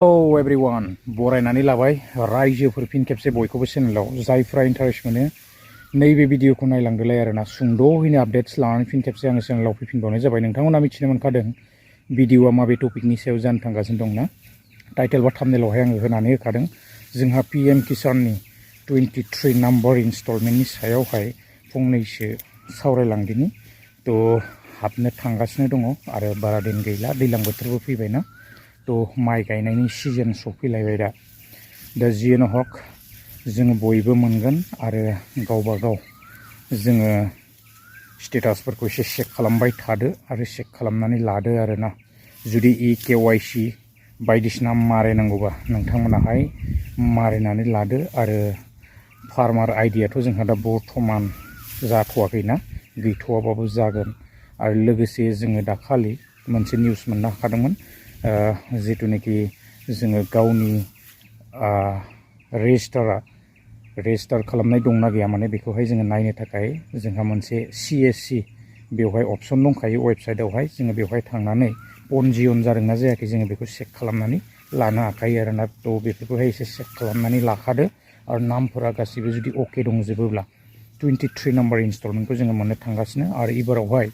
Hello everyone, बरायनानै लाबाय रायजोफोर फिन खेबसे बयखौबो चेनेलाव जायफ्रा इन्टारेस्ट मोनो नैबे भिडिअखौ नायलांदोलाय आरोना सुंद'यैनो आपडेट्स लानानै फिन खेबसे आङो चेनेलाव फैफिनबावनाय जाबाय। नोंथांमोना मिथिनो मोनखादों भिडिअआ माबे टपिकनि सायाव जानो थांगासिनो दंना टाइटेल बा थाम्बनेलावहाय आङो होनानै होखादों। जोंहा PM किसाननि 23 नाम्बार इनस्टलमेन्टनि सायावहाय फंनैसो सावरायलांदिनि थ' हाबनो थांगासिनो दङ आरो बारा दिन गैला, दैज्लां बोथोरबो फैबायना तो माइ गायनायनि सिजन सफैलायबाय दा जियानो हक जोङो बयबो मोनगोन आरो गावबा गाव जोङो स्टेटासफोरखौ एसे चेक खालामबाय थादो आरो चेक खालामनानै लादो आरोना। जुदि KYC बायदिसिना मारिनांगौबा नोंथांमोनाहाय मारिनानै लादो आरो फार्मार आइडियाथ' जोंहा दा बर्थमान जाथ'वाखैना, गैथ'वाबाबो जागोन। आरो लोगोसे जोङो दाखालि मोनसे निउस मोननो हाखादोंमोन जिथुनाखि जोङो गावनि रेजिस्टार खालामनाय दंना गैया माने बेखौहाय जोङो नायनो थाखाय जोंहा मोनसे CSC बेवहाय अपसन दंखायो वेबसाइटआवहाय। जोङो बेवहाय थांनानै पन्जियन जादोंना जायाखै जोङो बेखौ चेक खालामनानै लानो हाखायो आरोना। थ' बेफोरखौहाय एसे चेक खालामनानै लाखादो आरो नामफोरा गासिबो जुदि अके दंजोबोब्ला 23 नाम्बार इनस्टलमेन्टखौ जोङो मोननो थांगासिनो आरो एबारावहाय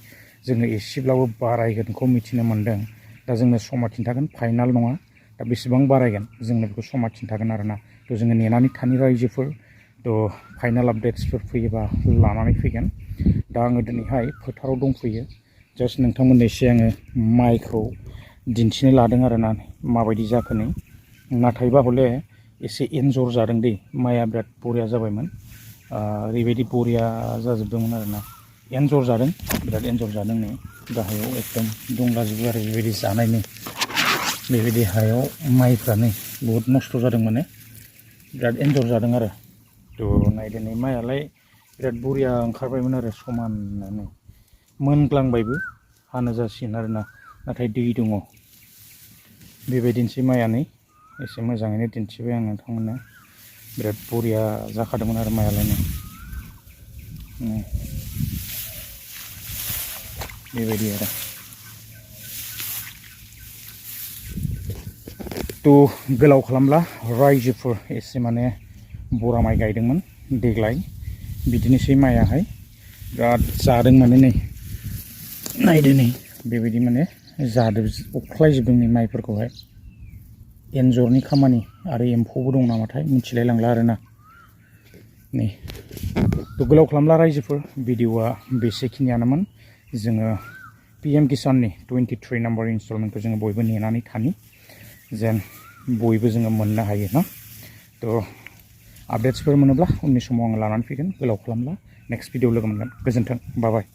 जोङो एसेब्लाबो बारायगोनखौ मिथिनो मोन्दों। दा जोंनो समा खिन्थागोन, फाइनाल नङा। दा बेसेबां बारायगोन जोंनो बेखौ समा खिन्थागोन आरोना। थ' जोङो नेनानै थानि रायजोफोर, थ' फाइनाल आपडेट्सफोर फैयोबा लानानै फैगोन। दा आङो दिनैहाय फोथाराव दंफैयो, जास्ट नोंथांमोननो एसे आङो माइखौ दिन्थिनो लादों आरोना माबायदि जाखोनै। नाथायबा हले एसे एन्जर जादों दै, माइआ बिराद बरिया जाबायमोन, ओरैबायदि बरिया जाजोबदोंमोन आरोना। एन्जर जादों, बिराद एन्जर जादों नै गाहायाव एकदम दंलाजोबो आरो बेबायदि जानायनि। बेबायदि हायाव माइफ्रानो बहुद नस्थ' जादों, माने बिराद एन्जर जादों आरो। थ' नायदो नै माइआलाय बिराद बरिया ओंखारबायमोन आरो समाननो मोनग्लांबायबो, हानो जासिगोन आरोना। नाथाय दै दङ, बेबायदिनोसै माइआ नै एसे मोजाङैनो दिन्थिबाय आं नोंथांमोननो। बिराद बरिया जाखादोंमोन आरो माइआलाय नै बेबायदि आरो। थ' गोलाव खालामला रायजोफोर, एसे माने बरा माइ गायदोंमोन देग्लाय, बिदिनोसै माइआहाय बिराद जादों माने नै नायदो नै बेबायदि माने जादों, अख्लायजोबदों नै माइफोरखौहाय। एन्जरनि खामानि आरो एम्फौबो दं नामाथाय मिथिलाय लांला आरोना नै। थ' गोलाव खालामला रायजोफोर, भिडिअआ बेसेखिनियानोमोन। जोङो PM किसाननि 23 नाम्बार इनस्टलमेन्टखौ जोङो बयबो नेनानै थानि, जेन बयबो जोङो मोननो हायो ना। थ' आपडेट्सफोर मोनोब्ला उननि समाव आङो लानानै फैगोन। गोलाव खालामला, नेक्स्ट भिडिअ लोगो मोनगोन। गोजोन्थों, बाय बाय।